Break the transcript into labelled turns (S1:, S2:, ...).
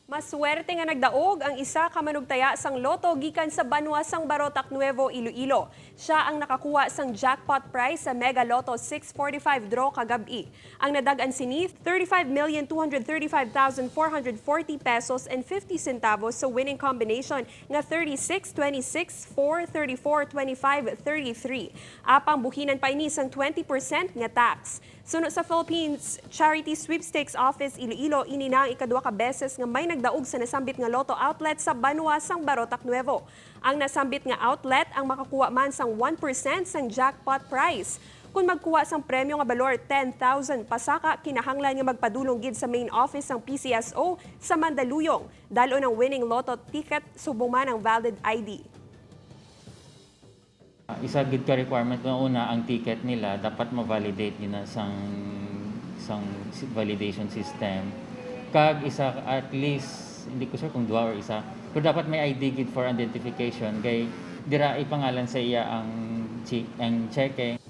S1: Maswerte nga nagdaog ang isa ka manugtaya sang loto gikan sa banwa sang Barotac Nuevo, Iloilo. Siya ang nakakuha sang jackpot prize sa Mega Lotto 645 draw kagabi. Ang nadag-an sini, 35,235,440 pesos and 50 centavos sa winning combination nga 36, 26, 4, 34, 25, 33. Apang buhinan pa ini sang 20% nga tax. Suno sa Philippines Charity Sweepstakes Office Iloilo, ini na ang ikaduha ka beses nga may nagdaog sa nasambit nga lotto outlet sa banwa sang Barotac Nuevo. Ang nasambit nga outlet ang makakuha man sang 1% sang jackpot prize. Kung magkuha sang premyo nga balor 10,000 pasaka, kinahanglan nga magpadulong gid sa main office ng PCSO sa Mandaluyong. Dal-on ang winning lotto ticket, subong man ang valid ID.
S2: Isa gid ka requirement na una, ang ticket nila dapat ma-validate nila sang validation system. Kag isa, at least, hindi ko sure kung duha or isa, pero dapat may ID gid for identification kay dira ipangalan sa iya ang cheque.